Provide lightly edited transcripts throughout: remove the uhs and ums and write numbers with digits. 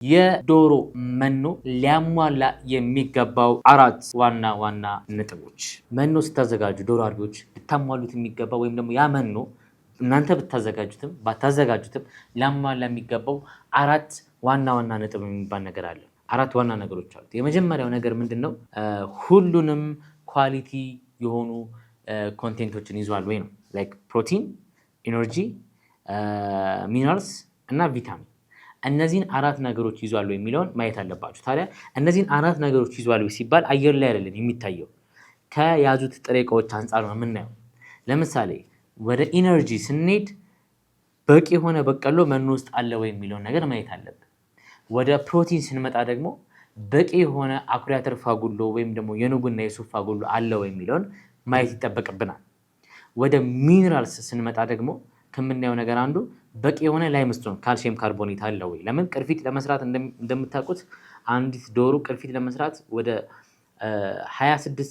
የዶሮ መኖ ሊያሟላ የሚገባው አራት ዋና ዋና ነጥቦች። መኖ ስታዘጋጁ ዶሮ አርቢዎች ልታሟሉት የሚገባው ወይም ደግሞ ያ መኖ እናንተ ብታዘጋጁትም ባታዘጋጁትም ሊያሟላ የሚገባው አራት ዋና ዋና ነጥብ የሚባል ነገር አለ። አራት ዋና ነገሮች አሉት። የመጀመሪያው ነገር ምንድን ነው? ሁሉንም quality የሆኑ content ኦችን ይዟል ወይ ነው። Like protein፣ energy፣ minerals እና ቪታሚን፣ እነዚህን አራት ነገሮች ይዟል ወይ የሚለውን ማየት አለባችሁ። ታዲያ እነዚህን አራት ነገሮች ይዟል ወይ ሲባል አየር ላይ አይደለም የሚታየው፣ ከያዙት ጥሬ እቃዎች አንጻር ነው የምናየው። ለምሳሌ ወደ energy ስንሄድ በቂ የሆነ በቆሎ መኖ ውስጥ አለ ወይ የሚለውን ነገር ማየት አለብን። ወደ ፕሮቲን ስንመጣ ደግሞ በቂ የሆነ አኩሪ አተር ፋጉሎ ወይም ደግሞ የኑጉና የሱፍ ፋጉሎ አለ ወይ የሚለውን ማየት ይጠበቅብናል። ወደ minerals ስንመጣ ደግሞ ከምናየው ነገር አንዱ በቂ የሆነ limestone calcium carbonate አለ ወይ? ለምን ቅርፊት ለመስራት እንደምታውቁት አንዲት ዶሮ ቅርፊት ለመስራት ወደ 26፣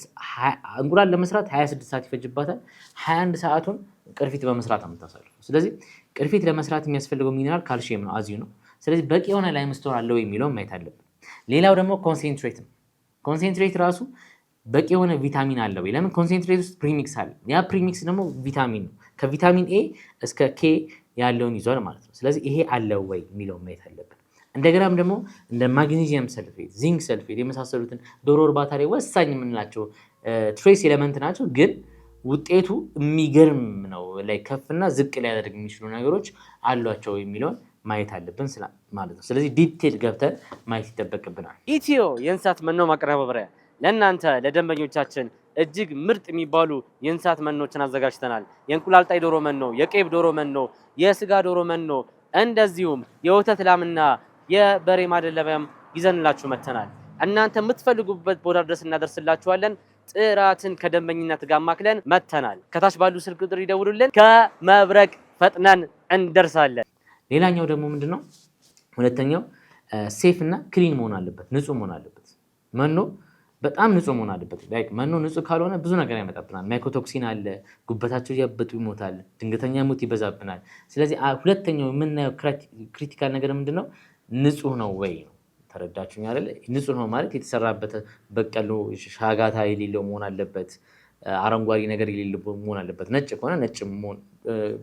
እንቁላል ለመስራት 26 ሰዓት ይፈጅባታል። 21 ሰዓቱን ቅርፊት በመስራት ነው የምታሳልፈው። ስለዚህ ቅርፊት ለመስራት የሚያስፈልገው ሚነራል ካልሲየም ነው፣ አዚሁ ነው። ስለዚህ በቂ የሆነ limestone አለ ወይ የሚለውን ማየት አለብን። ሌላው ደግሞ concentrate ነው። Concentrate ራሱ በቂ የሆነ ቪታሚን አለ ወይ? ለምን concentrate ውስጥ premix አለ። ያ premix ደግሞ ቪታሚን ነው። ከ vitamin A እስከ K ያለውን ይዟል ማለት ነው። ስለዚህ ይሄ አለ ወይ የሚለውን ማየት አለብን። እንደገናም ደግሞ እንደ magnesium sulfate፣ zinc sulfate የመሳሰሉትን ዶሮ እርባታ ላይ ወሳኝ የምንላቸው trace element ናቸው፣ ግን ውጤቱ የሚገርም ነው። ላይ ከፍና ዝቅ ሊያደርግ የሚችሉ ነገሮች አሏቸው የሚለውን ማየት አለብን ማለት ነው። ስለዚህ detail ገብተን ማየት ይጠበቅብናል። ኢትዮ የእንስሳት መኖ ማቀነባበሪያ ለእናንተ ለደንበኞቻችን እጅግ ምርጥ የሚባሉ የእንስሳት መኖችን አዘጋጅተናል። የእንቁላል ጣይ ዶሮ መኖ፣ የቄብ ዶሮ መኖ፣ የስጋ ዶሮ መኖ፣ እንደዚሁም የወተት ላምና የበሬ ማደለቢያም ይዘንላችሁ መጥተናል። እናንተ የምትፈልጉበት ቦታ ድረስ እናደርስላችኋለን። ጥራትን ከደንበኝነት ጋር ማክለን መጥተናል። ከታች ባሉ ስልክ ቁጥር ይደውሉልን። ከመብረቅ ፈጥነን እንደርሳለን። ሌላኛው ደግሞ ምንድነው? ሁለተኛው safe እና clean መሆን አለበት፣ ንጹህ መሆን አለበት። መኖ በጣም ንጹህ መሆን አለበት። Like መኖ ንጹህ ካልሆነ ብዙ ነገር ያመጣብናል። Mycotoxin አለ፣ ጉበታቸው እያበጡ ይሞታል፣ ድንገተኛ ሞት ይበዛብናል። ስለዚህ ሁለተኛው የምናየው critical ነገር ምንድነው? ንጹህ ነው ወይ ነው። ተረዳችሁኝ አይደለ? ንጹህ ነው ማለት የተሰራበት በቆሎ ሻጋታ የሌለው መሆን አለበት። አረንጓዴ ነገር የሌለው መሆን አለበት። ነጭ ከሆነ ነጭ መሆን፣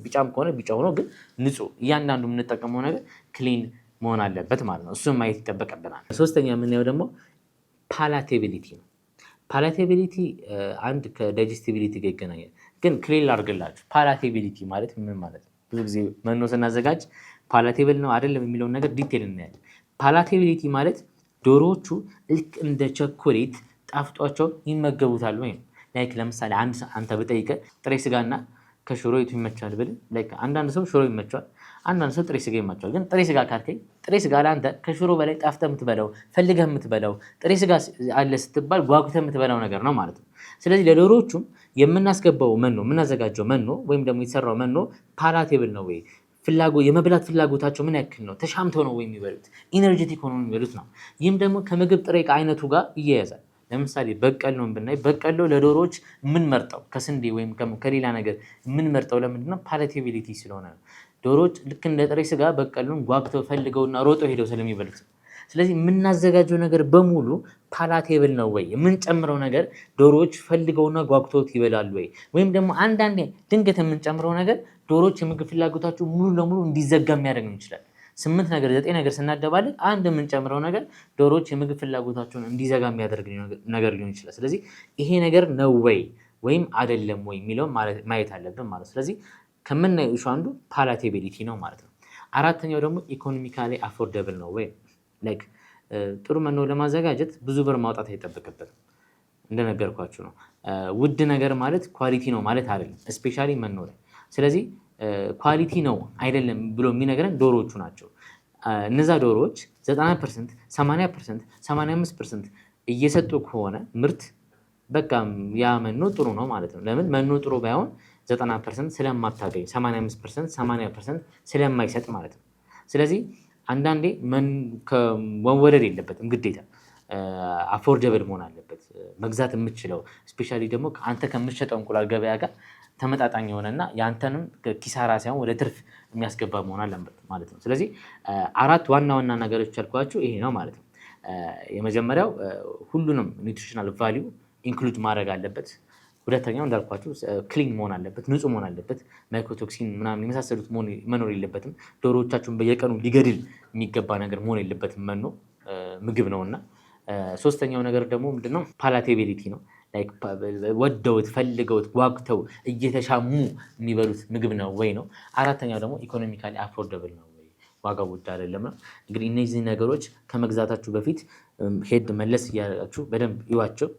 ቢጫም ከሆነ ቢጫ ሆኖ ግን ንጹህ፣ እያንዳንዱ የምንጠቀመው ነገር clean መሆን አለበት ማለት ነው። እሱን ማየት ይጠበቅብናል። ሶስተኛ የምናየው ደግሞ palatability ነው። Palatability አንድ ከ digestibility ጋር ይገናኛል። ግን clear ላድርግላችሁ፣ palatability ማለት ምን ማለት ነው? ብዙ ጊዜ መኖ ስናዘጋጅ palatable ነው አይደለም የሚለውን ነገር detail እናያለን። Palatability ማለት ዶሮዎቹ ልክ እንደ ቸኮሌት ጣፍጧቸው ይመገቡታል ወይ ነው። Like ለምሳሌ አንተ ብጠይቅህ ጥሬ ስጋና ከሽሮ የቱ ይመቻል ብል፣ like አንዳንድ ሰው ሽሮ ይመቸዋል፣ አንዳንድ ሰው ጥሬ ስጋ ይመቸዋል። ግን ጥሬ ስጋ ካልከኝ ጥሬ ስጋ ለአንተ ከሽሮ በላይ ጣፍጠህ የምትበላው፣ ፈልገህ የምትበላው፣ ጥሬ ስጋ አለ ስትባል ጓጉተህ የምትበላው ነገር ነው ማለት ነው። ስለዚህ ለዶሮዎቹም የምናስገባው መኖ፣ የምናዘጋጀው መኖ ወይም ደግሞ የተሰራው መኖ palatable ነው ወይ፣ የመብላት ፍላጎታቸው ምን ያክል ነው? ተሻምተው ነው ወይ የሚበሉት? Energetic ሆነው የሚበሉት ነው። ይህም ደግሞ ከምግብ ጥሬ ዕቃ አይነቱ ጋር ይያያዛል። ለምሳሌ በቆሎን ብናይ በቆሎ ለዶሮዎች የምንመርጠው ከስንዴ ወይም ከሌላ ነገር የምንመርጠው ለምንድን ነው? Palatability ስለሆነ ነው። ዶሮዎች ልክ እንደ ጥሬ ስጋ በቆሎን ጓጉተው ፈልገውና ሮጠው ሄደው ስለሚበሉት። ስለዚህ የምናዘጋጀው ነገር በሙሉ palatable ነው ወይ? የምንጨምረው ነገር ዶሮዎች ፈልገውና ጓጉተውት ይበላሉ ወይ? ወይም ደግሞ አንዳንዴ ድንገት የምንጨምረው ነገር ዶሮዎች የምግብ ፍላጎታቸው ሙሉ ለሙሉ እንዲዘጋ የሚያደርግ ይችላል። ስምንት ነገር ዘጠኝ ነገር ስናደባልቅ አንድ የምንጨምረው ነገር ዶሮዎች የምግብ ፍላጎታቸውን እንዲዘጋ የሚያደርግ ነገር ሊሆን ይችላል። ስለዚህ ይሄ ነገር ነው ወይ ወይም አይደለም ወይ የሚለውን ማየት አለብን ማለት ነው። ስለዚህ ከምናየው issue አንዱ palatability ነው ማለት ነው። አራተኛው ደግሞ economically affordable ነው ወይ? Like ጥሩ መኖ ለማዘጋጀት ብዙ ብር ማውጣት አይጠበቅብንም። እንደነገርኳችሁ ነው። ውድ ነገር ማለት quality ነው ማለት አይደለም፣ especially መኖ ላይ። ስለዚህ quality ነው አይደለም ብሎ የሚነግረን ዶሮዎቹ ናቸው። እነዛ ዶሮዎች 90%፣ 80%፣ 85% እየሰጡ ከሆነ ምርት በቃ ያ መኖ ጥሩ ነው ማለት ነው። ለምን መኖ ጥሩ ባይሆን 90% ስለማታገኝ፣ 85%፣ 80% ስለማይሰጥ ማለት ነው። ስለዚህ አንዳንዴ መወደድ የለበትም ግዴታ፣ affordable መሆን አለበት። መግዛት የምትችለው፣ especially ደግሞ አንተ ከምትሸጠው እንቁላል ገበያ ጋር ተመጣጣኝ የሆነና ያንተንም ኪሳራ ሳይሆን ወደ ትርፍ የሚያስገባ መሆን አለበት ማለት ነው። ስለዚህ አራት ዋና ዋና ነገሮች ያልኳችሁ ይሄ ነው ማለት ነው። የመጀመሪያው ሁሉንም nutritional value include ማድረግ አለበት። ሁለተኛው እንዳልኳችሁ clean መሆን አለበት፣ ንጹህ መሆን አለበት። Mycotoxin ምናምን የመሳሰሉት መኖር የለበትም። ዶሮዎቻችሁን በየቀኑ ሊገድል የሚገባ ነገር መሆን የለበትም። መኖ ምግብ ነው። እና ሶስተኛው ነገር ደግሞ ምንድነው? Palatability ነው። ወደውት፣ ፈልገውት፣ ጓጉተው እየተሻሙ የሚበሉት ምግብ ነው ወይ ነው። አራተኛው ደግሞ economically affordable ነው ወይ፣ ዋጋው ውድ አይደለም ነው። እንግዲህ እነዚህ ነገሮች ከመግዛታችሁ በፊት ሄድ መለስ እያላችሁ በደንብ እዩዋቸው፣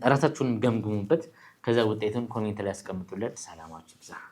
እራሳችሁንም ገምግሙበት። ከዛ ውጤቱን comment ላይ ያስቀምጡልን። ሰላማችሁ ይብዛ።